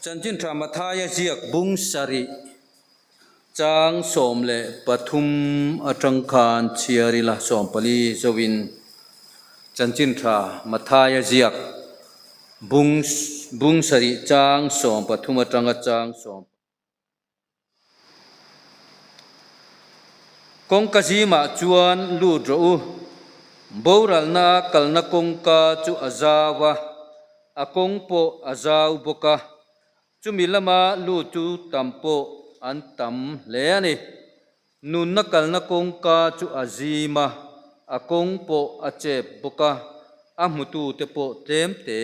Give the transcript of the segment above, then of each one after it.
Chanchin Tha Mathaia ziak bung sarih chang 13 atang khan chhiar ila 14 zoin Chanchin Tha Mathaia ziak bung bung sarih chang 13 atanga chang sawm. Kawngka zimah chuan lut rawh u. Boralna kalna kawngka chu a zau a, a kawng pawh a zau bawk a. Chumi lama lut chu tam pawh an tam hle a ni. Nunna kalna kawngka chu a zim a, a kawng pawh a chep bawk a, a hmutute pawh tlemte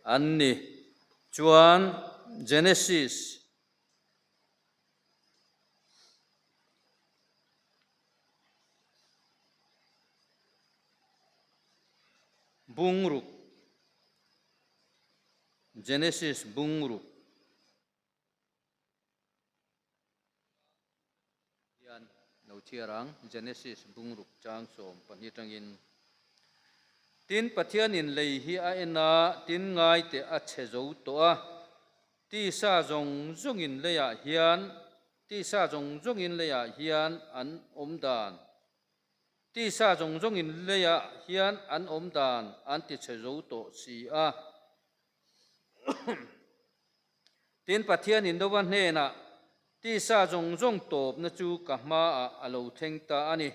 an ni. Chuan Genesis. Bungruk, Genesis bungruk hian lo chhiar ang, Genesis bungruk chang 12 atangin. Tin, Pathianin lei hi a en a, tin ngaite a chhe zo tawh a, Tisa zawng zawngin leiah hian Tisa zawng zawngin leiah hian an awm dan Tisa zawng zawngin leiah hian an awm dan an ti chhe zo tawh si a. Tin, Pathianin Nova hnenah, Tisa zawng zawng tawpna chu ka hmaah a lo thleng ta a ni.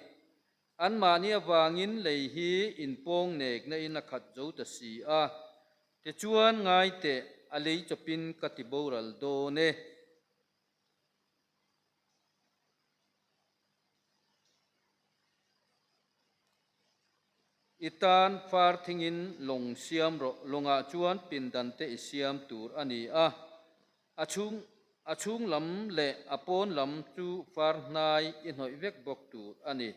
Anmahni avangin lei hi inpawng nekna in a khat zo ta si a. Tichuan ngai teh, a lei chawpin ka ti boral dawn e. I tan far thingin lawng siam rawh, lawngah chuan pindan te i siam tur a ni a. A chhung a chhung lam leh a pawn lam chu far hnai i hnawih vek bawk tur a ni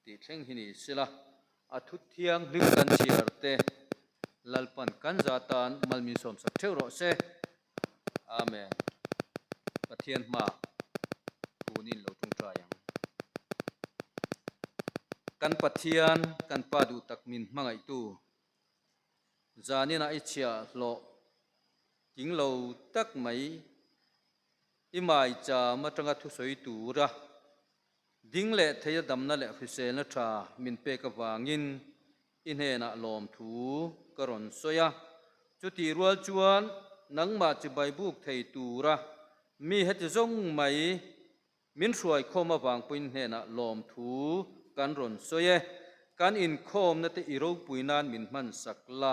tih thleng hi ni sela. A thu thianghlim kan chhiar te Lalpan kan za tan malmin sawmsak theuh rawh se. Amen. Pathian hma tunin lo tawngtai ang. Kan Pathian, kan Pa duh tak min hmangaihtu. Zaninah i chhiahhlawh ting lo tak mai i maicham atanga thusawi tura ding leh theia damna leh hriselna tha min pek avangin i hnenah lawmthu ka rawn sawi a. Chutih rual chuan nangmah chibai buk thei tura mi heti zawng mai Min hruaikhawm avang pawhin hnenah lawmthu kan rawn sawi e. Kan inkhawmna te i ropui nan min hmansak la,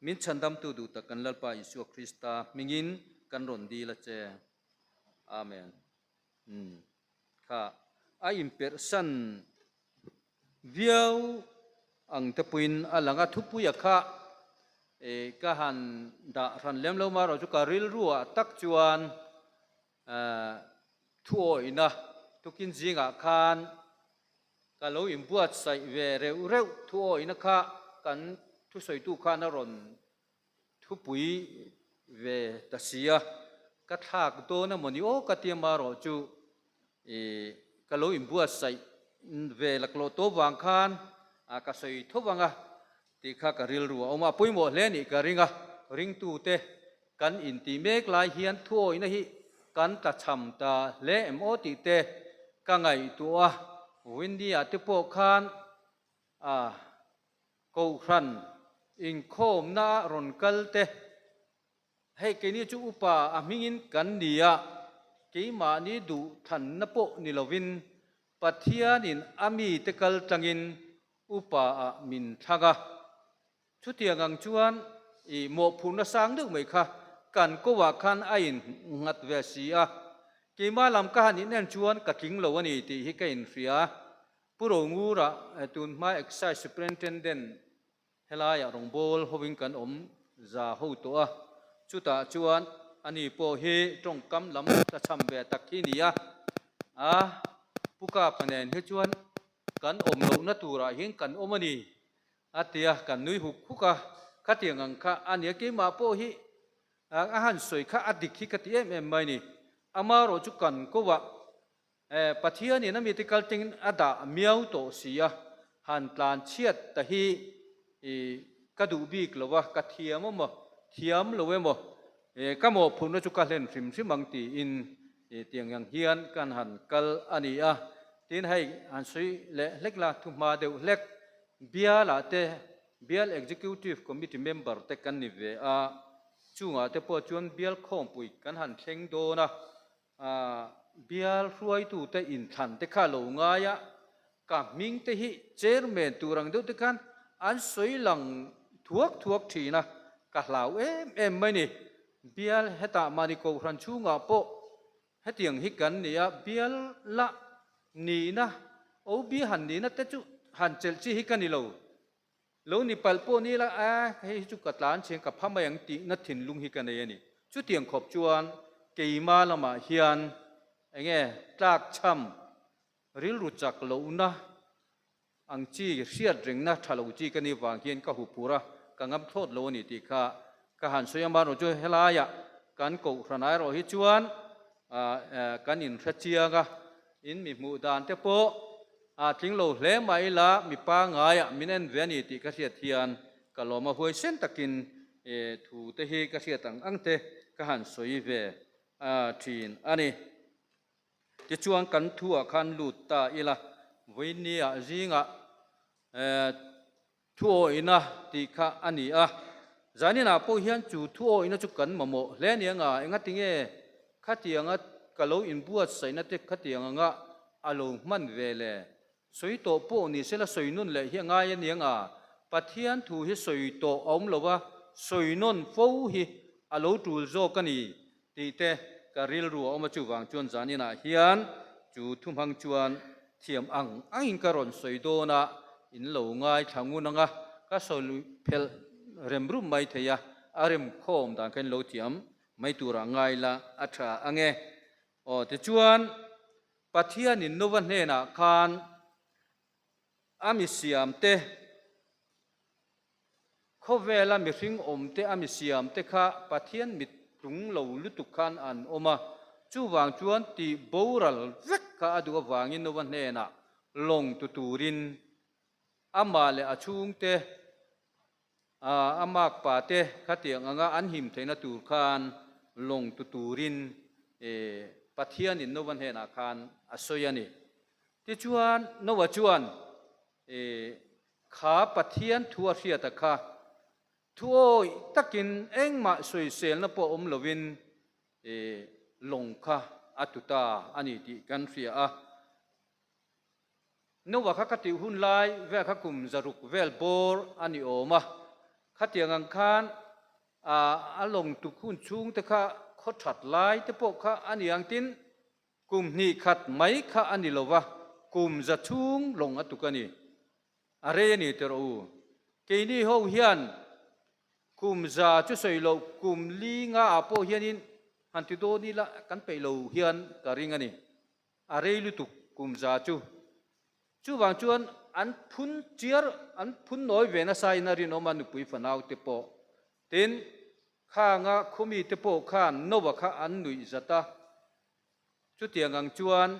min chhandamtu duh tak kan Lalpa Isua Krista hmingin kan rawn dil a che. Amen. Umm. Kha a inperhsan viau ang te pawhin a lang a, thupuia kha ka han dah hran lem lo marawh chu ka rilruah tak chuan Thuawihna tukin zingah khan ka lo inbuatsaih ve reuh reuh. Thuawihna kha kan thusawitu khan a rawn thupui ve ta si a, ka thlak dawn a mawni aw ka tia marawh chu ih ka lo inbuatsaih ve laklawh tawh vang khan ka sawi tho vang a tih kha ka rilru a awm a, a pawimawh hle anih ka ring a, ringtute Kan intih mek lai hian thuawihna hi kan tlachham ta hle em aw tih te ka ngaihtuah a, Windy-ah te pawh khan a Kohhran inkhawmna rawn kal te, hei keini chu upa a hmingin kan ni a, keimahni duh thlanna pawh ni lovin Pathianin a mite kal tlangin upa ah min thlang a. Chutiang ang chuan i mawhphurhna sang deuh mai kha kan ko ah khan a in nghat ve si a, keimah lam ka han inen chuan ka tling lo a ni tih hi ka inhria. Pu Rongura tun hma Excise Superintendent helaiah rawngbâwl hovin kan awm za ho tawh a, chutah chuan ani pawh hi tawngkam lam tlachham ve tak hi ni a, a Pu Kapa nen hi chuan kan awm lohna turah hian kan awm a ni. A ti a, kan nui huk huk a, khatiang ang kha a nia keimah pawh hi a han sawi kha a dik hi ka ti em em mai ni. Amarawh chu kan ko a, Pathianin a mite kal tengin a dah miau tawh si a, han tlan chhiat ta hi ka duh bik lo a, ka thiam emaw thiam lo emaw. Ka mawhphurhna chu ka hlen hrim hrim ang tiin tiang ang hian kan han kal a ni a. Tin, hei han sawi leh hlek la, thu hma deuh hlek bialah te Bial Executive Committee member te kan ni ve a, chungah te pawh chuan bial khawmpui kan han thleng dawn a, bial hruaitute inthlan te kha lo ngai a, ka hming te hi chairman tur ang deuh te khan an sawi lang thuak thuak thin a, ka hlau em em mai ni. Bial hetah mahni kohhran chhungah pawh hetiang hi kan ni a, bial la nihna, OB han nihna te chu han chelh chi hi ka ni lo. Lo ni palh pawh ni la, a hei hi chu ka tlan chheng ka pha mai ang tihna thinlung hi ka nei a ni. Chutiang khawp chuan keima lamah hian enge tlak chham, rilru chak lohna ang chi, hriat rengna tha lo chi ka nih vang hian ka huphur a, ka ngam thlawt lo a ni tih kha ka han sawi a. Amaherawhchu helaiah kan kohhran erawh hi chuan kan inhre chiang a, in mi hmuh dan te pawh A tling lo hle mah ila mi pangaiah min en ve a ni tih ka hriat hian ka lawm a, huaisen takin thu te hi ka hriat ang ang te ka han sawi ve thin a ni. Tichuan kan thu ah khan lut ta ila, vawinia zingah Thu awihna tih kha a ni a, zaninah pawh hian chu thu awihna chu kan mamawh hle a ni anga, engatinge khatianga ka lo inbuatsaihna te khatiang anga a lo hman ve le? Sawi tawh pawh ni sela sawi nawn leh hi a ngai a ni anga, Pathian thu hi sawi tawh a awm lo va, sawi nawn fo hi a lo tul zawk a ni tih te ka rilru a awm a, chuvang chuan zaninah hian chu thu hmang chuan thiam ang angin ka rawn sawi dawn a, in lo ngaithla ngun ang a, ka sawi phelh rem rum mai thei a, a rem khawm dan kha in lo thiam mai turah ngai la a tha ang e. Aw tichuan Pathianin Nova hnenah khan a mi siamte, Khawvela mihring awmte a mi siamte kha Pathian mit tlung lo lutuk khan an awm a, chuvang chuan tih boral vek kha a duh avangin Nova hnenah lawng tu turin amah leh a chhungte, a makpa te khatiang anga an him theihna tur khan lawng tu turin Pathianin Nova hnenah khan a sawi a ni. Tichuan Nova chuan Kha Pathian thu a hriata kha thu awih takin engmah sawiselna pawh awm lovin lawng kha a tu ta a ni tih kan hria a. Noah kha ka tih hun lai vel kha kum zaruk vel bawr a ni awm a, khatiang ang khan a lawng tuk hun chhung te kha khaw that lai te pawh kha a ni ang tin Kum hnih khat mai kha a ni lo va, kum za chhung lawng a tuk a ni. A rei a ni teh rawh u. Keini ho hian kum za chu sawi loh kum li nga ah pawh hianin han ti dawn ila kan peih lo hian ka ring a ni. A rei lutuk kum za chu. Chuvang chuan an phun chiar, an phun nawi ve nasa in a rinawm a nupui fanau te pawh. Tin, Khanga khawmite pawh khan Noah kha an nuih zat a, chutiang ang chuan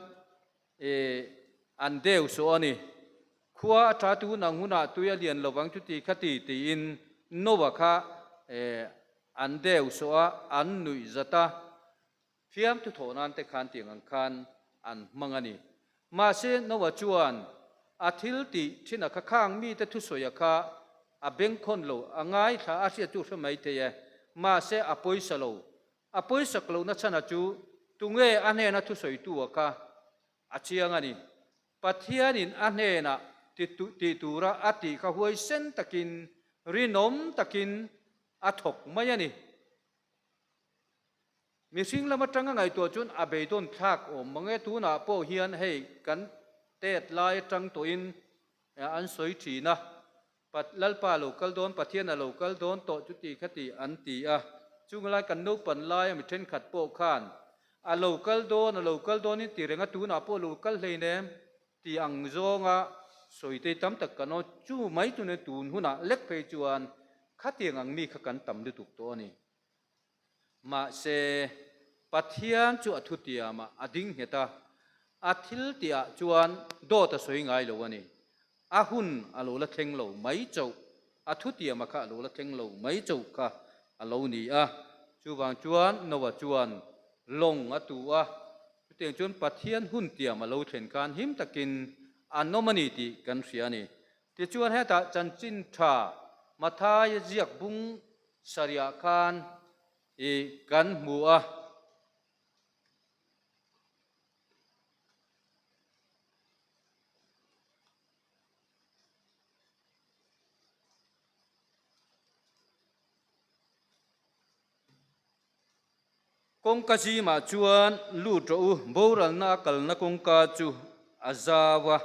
an deu sawh a ni. Khua a tha tun ang hunah tui a lian lo vang chuti kha ti tiin Noah kha an deu sawh a, an nuih zat a. Fiamthu thawh nan te khan tiang ang khan an hmang a ni. Mahse, Noah chuan a thil tih thin a kha khang mite thusawia kha a bengkhawn lo, a ngaithla a hriat chu hre mai thei e. Mahse, a pawisa lo. A pawisak lohna chhana chu tunge a hnena thusawitu a kha a chiang a ni. Pathianin a hnenah ti tura a tih kha huaisen takin, rinawm takin a thawk mai a ni. Mihring lam atanga ngaihtuah chuan a beidawn thlak awm mang e. Tunah pawh hian hei kan tet lai atang tawhin an sawi thin a, Lalpa a lo kal dawn, Pathian a lo kal dawn tawh chuti khati an ti a. Chung lai kan naupan laia mi thenkhat pawh khan a lo kal dawn, a lo kal dawn in ti reng a, tunah pawh a lo kal hleinem ti ang zawnga sawi te tam tak kan awm. Chu mai chu tun hunah lek phei chuan khatiang ang mi kha kan tam lutuk tawh a ni. Mahse, Pathian chu a thutiamah a ding nghet a, a thil tihah chuan dawt a sawi ngai lo a ni. A hun a lo la thleng lo mai chauh, a thutiama kha a lo la thleng lo mai chauh kha a lo ni a. Chuvang chuan Noah chuan lawng a tu a, chutiang chuan Pathian hun tiam a lo thlen khan him takin an awm a ni tih kan hria a ni. Tichuan hetah chanchin tha Mathaia ziak bung sarihah khan i kan hmu a. Kawngka zimah chuan lut rawh u, boralna a kalna kawngka chu a zau a,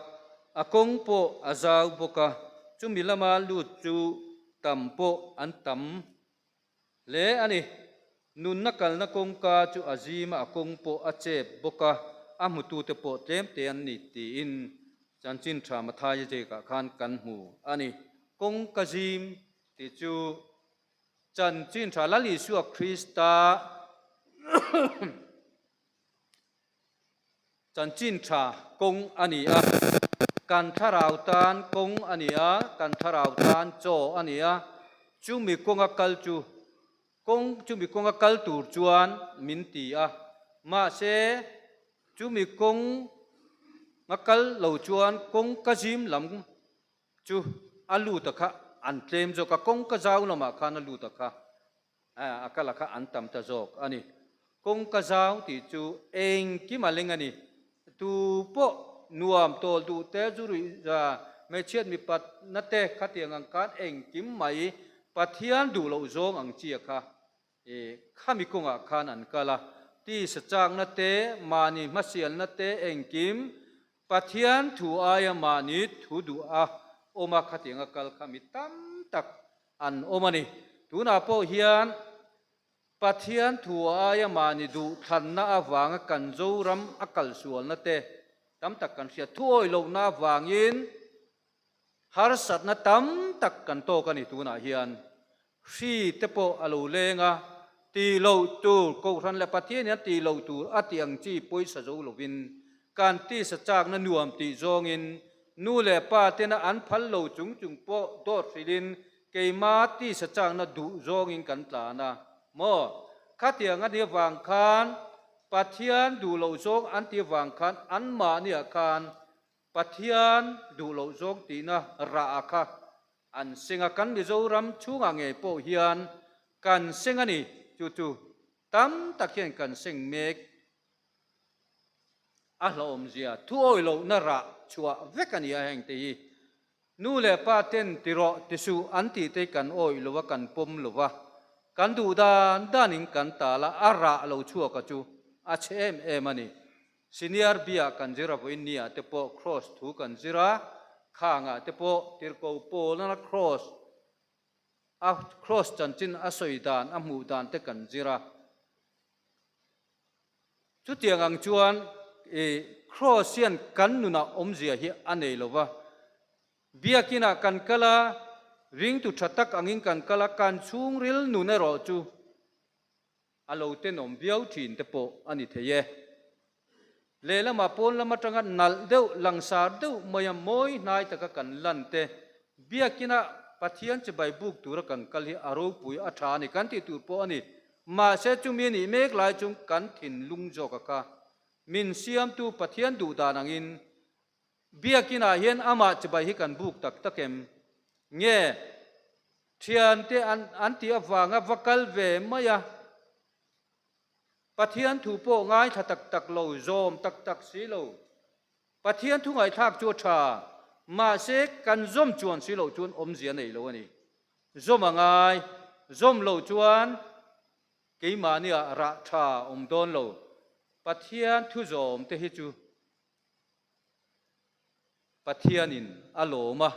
a kawng pawh a zau bawk a, chumi lama lut chu tam pawh an tam hle a ni. Nunna kalna kawngka chu a zim a, a kawng pawh a chep bawk a, a hmutute pawh tlemte an ni tiin Chanchin Tha Mathaia Jake-ah khan kan hmu a ni. Kawngka zim tih chu Chanchin Tha Lal Isua Krista Chanchin Tha kawng a ni a, kan thlarau tan kawng a ni a, kan thlarau tan chaw a ni a, chumi kawnga kal chu kawng chumi kawnga kal tur chuan min ti a, mahse chumi kawng a kal lo chuan kawng ka zim lam chu a lut a kha an tlem zawk a, kawngka zau lamah khan a lut a kha a kal a kha an tam ta zawk a ni. Kawngka zau tih chu engkim a leng a ni. Tu pawh nuam tawl duh te zu ruih hmeichhiat mipat na te khatiang ang khan engkim mai Pathian duh loh zawng ang chi a kha khami kawngah khan an kal a, tisa chakna te, mahni hmasialna te engkim Pathian thu aia mahni thu duh a awm a, khatianga kal kha mi tam tak an awm a ni. Tunah pawh hian Pathian thu aia mahni duh thlanna avanga kan Zoram a kalsualna te tam tak kan hriat thuawi lohna avangin Harsatna tam tak kan tawk a ni tunah hian. Hri te pawh a lo leng a, tih loh tur, Kohhran leh Pathian hian tih loh tur a tih ang chi pawisa zo lovin kan tisa chakna nuam tih zawngin nu leh pa tena an phal lo chung chung pawh dawt hrilhin keima tisa chakna duh zawngin kan tlan a maw? Khatiang a nih avang khan Pathian duh loh zawng an tih avang khan anmahniah khan Pathian duh loh zawng tihna rah a kha an seng a, kan Mizoram chhungah ngei pawh hian kan seng a ni, chu chu tam tak hian kan seng mek a hlauhawmzia thuawi lohna rah chhuah vek a ni a hengte hi Nu leh pa ten ti rawh ti suh an tih te kan awih lo a, kan pawm lo va, kan duh dan danin kan tal a, a rah lo chhuak a chu a chhe em em a ni. Senior B-ah kan zir a, vawiin ni ah te pawh Kross thu kan zir a, khangah te pawh tirhko Paul-a Kross a Kross chanchin a sawi dan a hmuh dan te kan zir a. Chutiang ang chuan i Kross hian kan nunah awmzia hi a nei lo va. Biakinah kan kal a, ringtu tha tak angin kan kal a, kan chhungril nun erawh chu a lo tenawm viau thin te pawh a ni thei e. Lehlamah pawn lam atanga nalh deuh, langsar deuh maia mawi hnai taka kan lan te, Biakinah Pathian chibai buk tura kan kal hi a ropui a tha a ni kan tih tur pawh a ni. Mahse chumi a nih mek lai chung kan thinlung zawk a kha. Min siamtu Pathian duh dan angin Biakinah hian amah chibai hi kan buk tak tak em? Nge thiante an tih avanga va kal ve mai a? Pathian thu pawh ngaithla tak tak lo, zawm tak tak si lo. Pathian thu ngaihthlak chu a tha, mahse kan zawm chuan si loh chuan awmzia nei lo a ni. Zawm a ngai, zawm loh chuan keimahniah rah tha awm dawn lo. Pathian thu zawm te hi chu Pathianin a lawm a,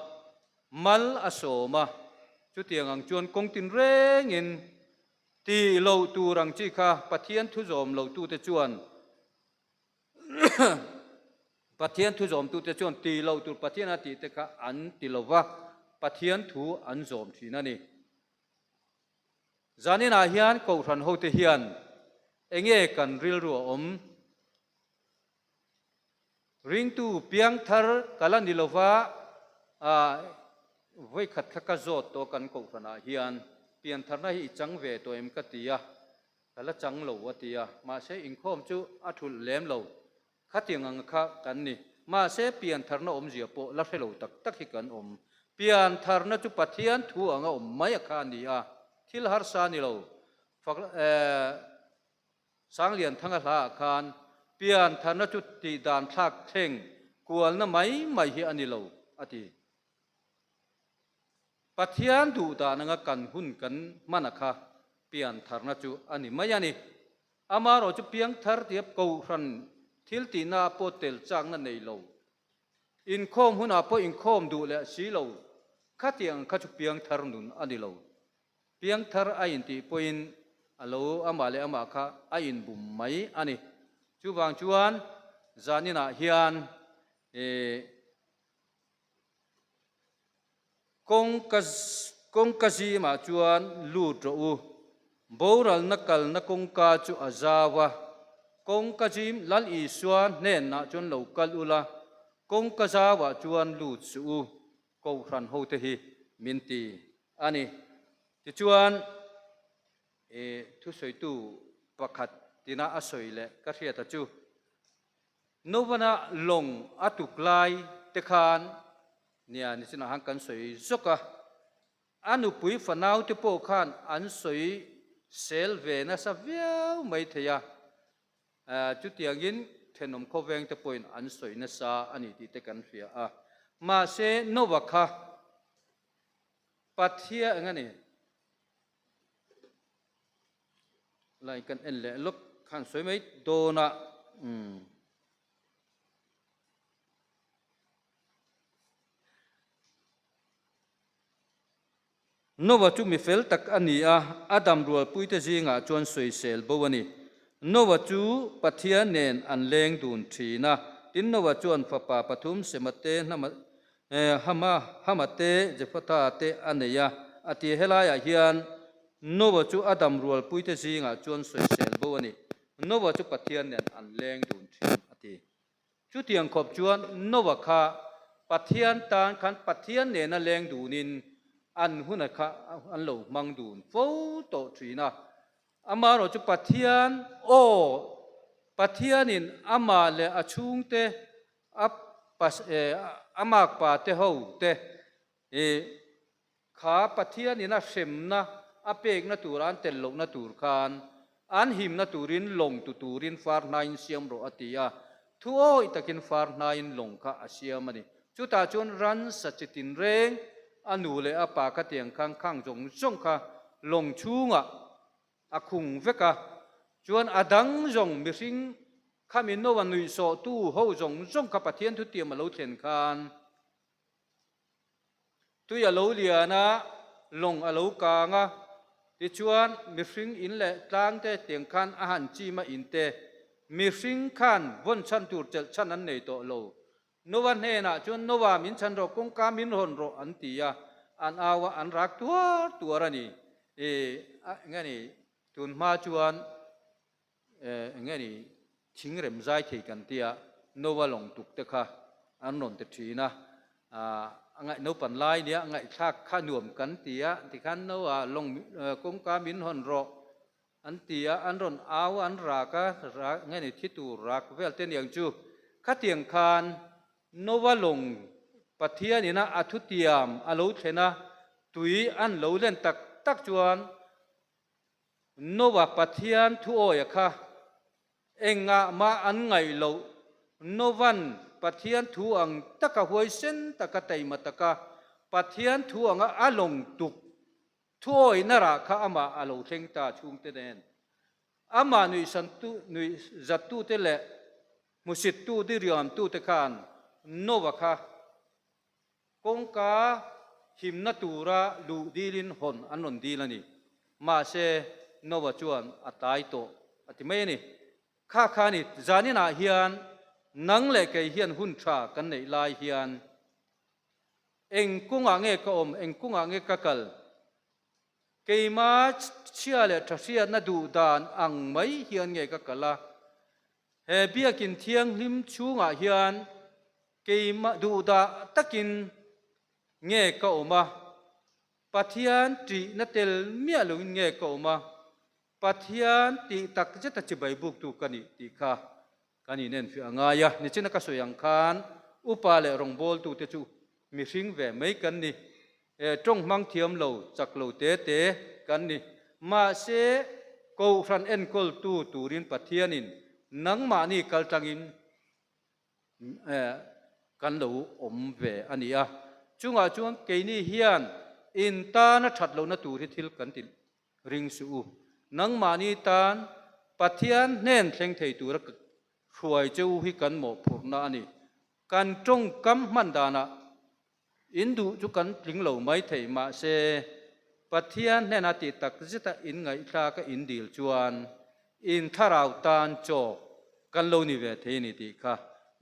mal a sawm a, chutiang ang chuan kawng tinrengin tih loh tur ang chi kha Pathian thu zawm lohtute chuan Pathian thu zawmtute chuan tih loh tur Pathian a tih te kha an ti lo va, Pathian thu an zawm thin a ni. Zaninah hian Kohhran hote hian enge kan rilru a awm? Ringtu piangthar ka la ni lova, vawikhat kha ka zawt tawh kan Kohhranah hian piantharna hi i chang ve tawh em ka ti a. Ka la chang lo a ti a, mahse inkhawm chu a thulh lem lo. Khatiang ang kha kan ni. Mahse piantharna awmzia pawh la hre lo tak tak hi kan awm. Piantharna chu Pathian thu anga awm mai a kha a ni a, thil harsa a ni lo. Fak eh Sanglianthanga hlaah khan piantharna chu tihdan thlak thleng kualna mai mai hi a ni lo a ti. Pathian duh dan anga kan hun kan hman a kha piantharna chu a ni mai a ni. Amaherawh chu piangthar tia kohhran thil tihna ah pawh tel chakna nei lo, inkhawm hunah pawh inkhawm duh leh si lo, khatiang kha chu piangthar nun a ni lo. Piangthar a intih pawhin a lo amah leh amah kha a inbum mai a ni. Chuvang chuan zaninah hian ih. Kawngka kawngka zimah chuan lut rawh u. Boralna kalna kawngka chu a zau a. Kawngka zim Lal Isua hnenah chuan lo kal ula, kawngka zauah chuan lut suh u, Kohhran hote hi min ti a ni. Tichuan, i thusawitu pakhat tina a sawi leh ka hriata chu, Novana lawng a tuk lai te khan nia nichinah khan kan sawi zawk a, a nupui fanau te pawh khan an sawi sel ve nasa viau mai thei a, chutiangin thenawm khawveng te pawhin an sawi nasa a ni tih te kan hria a. Mahse Nova kha Pathian eng a ni? Lai kan en leh lawk khan sawi mai dawn a umm. Noah chu mi fel tak a ni a, a dam rualpuite zingah chuan sawisel bo a ni. Noah chu Pathian nen an leng dun thin a, tin Noah chuan fapa pathum Sema te, Hnama Hama, Hama te, Jephatha te a nei a, a ti. Helaiah hian Noah chu a dam rualpuite zingah chuan sawisel bo a ni. Noah chu Pathian nen an leng dun thin, a ti. Chutiang khawp chuan Noah kha Pathian tan khan Pathian nena leng dunin an huna kha an lo hmang dun fo tawh thin a. Amaherawh chu Pathian aw, Pathianin amah leh a chhungte A pas e a makpa te ho te i kha Pathian in a hremna a pekna tur an tel lohna tur khan an himna turin lawng tu turin far hnaiin siam rawh a ti a, thu awih takin far hnaiin lawng kha a siam a ni. Chutah chuan ransa chi tinreng a nu leh a pa kha tiang khan khang zawng zawng kha lawng chhungah A khung vek a, chuan a dang zawng mihring khami Noah nuihsawhtu ho zawng zawng kha Pathian thutiam a lo thlen khan tui a lo lian a, lawng a lo kang a, tichuan mihring in leh tlang te tiang khan a han chim a in te mihring khan vawn chhan tur chelh chhan an nei tawh lo. Noah hnenah chuan Noah min chhan rawh, kawngka min rawn rawh an ti a, an au a, an rak tuar tuar a ni. I eng nge ni, tun hma chuan eng nge ni thing rem zai thei kan tia Noah lawng tuk te kha an rawn ti thin a, a ngaih naupan lai nia ngaihthlak kha nuam kan ti a, tikhan Noah lawng kawngka min rawn rawh An ti a, an rawn au a, an rak a, rak nge ni thi tur rak vel te niang chu. Khatiang khan Noah lawng Pathian ina a thutiam a lo thlen a, tui an lo len tak tak chuan Noah Pathian thuawia kha engah mah an ngaih loh. Novan Pathian thu ang taka huaisen taka taima taka Pathian thu anga a lawng tuk Thuawihna rah kha amah a lo thleng ta chhungte nen. Amah nuihsantu, nuihzattute leh hmusittu diriamtute khan Noah kha kawngka himna tura luh dilin hawn an rawn dil a ni. Mahse, Noah chuan a tlai tawh a ti mai a ni. Kha kha a ni, zaninah hian nang leh kei hian hun tha kan neih lai hian Eng kawngah nge ka awm, eng kawngah nge ka kal? Keima chhia leh tha hriatna duh dan ang mai hian nge ka kal a? He biakin thianghlim chhungah hian keima duh dah takin nge ka awm a? Pathian ṭihna tel miah loin nge ka awm a? Pathian tih tak zeta chibai buktu ka nih tih kha kan inenfiah a ngai a. Nichina ka sawi ang khan upa leh rawngbawltute chu mihring ve mai kan ni. Tawng hmang thiam lo, chak lo te te kan ni. Mahse, Kohhran enkawltu turin Pathianin nangmahni kaltlangin kan lo awm ve a ni a. Chungah chuan keini hian in tana that lohna tur hi thil kan ti ring suh u. Nangmahni tan Pathian hnen thleng thei tura hruai che u hi kan mawhphurhna a ni. Kan tawngkam hman danah in duh chu kan tling lo mai thei mahse Pathian hnena tih tak zeta in ngaihthlaka in dil chuan in thlarau tan chaw kan lo ni ve thei a ni tih kha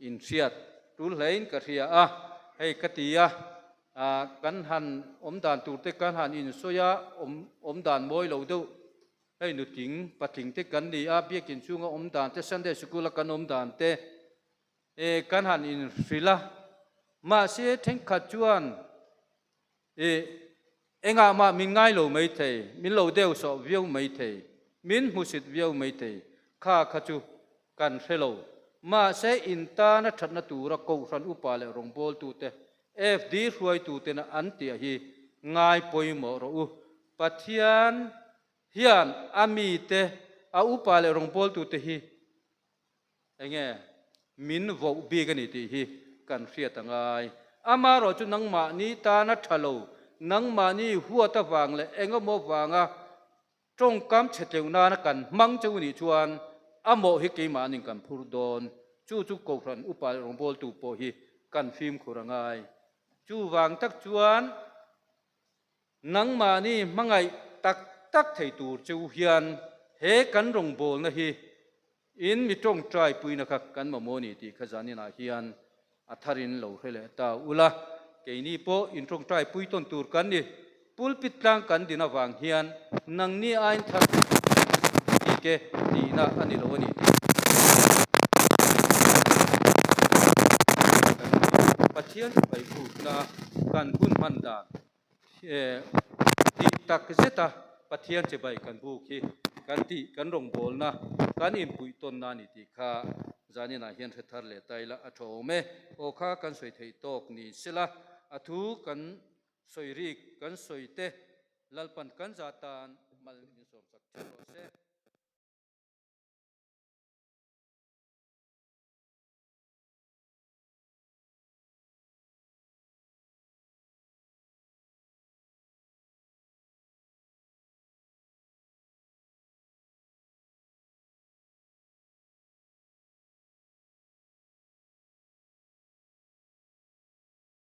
in hriat tul hlein ka hria a, hei ka ti a, kan han awm dan tur te kan han insawi a, awm dan mawi lo deuh hei nutling patling te kan ni a, biakin chhunga awm dan te Sunday sikula kan awm dan te E, kan han inhrilh a, mahse thenkhat chuan e, engah mah min ngai lo mai thei, min lo deuh sawh viau mai thei, min hmusit viau mai thei, kha kha chu kan hre lo. Mahse in tana thatna tura Kohhran upa leh rawngbawltute, FD hruaitutena an tih hi ngai pawimawh rawh u. Pathian hian a mite, a upa leh rawngbawltute hi Enge min voh bik a ni tih hi kan hriat a ngai. Amaherawh chu nangmahni tana tha lo, nangmahni huat avang leh engemaw vanga tawngkam chhe tleuh nana kan hmang cheu nih chuan a mawh hi keimahnin kan phur dawn. Chu chu Kohhran upa leh rawngbawltu pawh hi kan fimkhur a ngai. Chuvang tak chuan Nangmahni hmangaih tak tak thei tur che u hian he kan rawngbawlna hi in mi tawngtai puina kha kan mamawh a ni tih kha zaninah hian a tharin lo hre leh ta ula, keini pawh in tawngtai pui tawn tur kan ni. Pulpit tlang kan din avang hian nangni aiin thar bik e tihna a ni lo a ni tih kan Pathian hruaihbukna kan hun hman dan Tih tak zeta Pathian chibai kan buk hi kan tih kan rawngbawlna kan inpuih tawnna a ni tih kha zaninah hian hre thar leh ta ila a tha awm e. Aw kha kan sawi theih tawk ni sela a thu kan sawi rik kan sawi te Lalpan kan zah tan mal min sawm sak thin rawh se.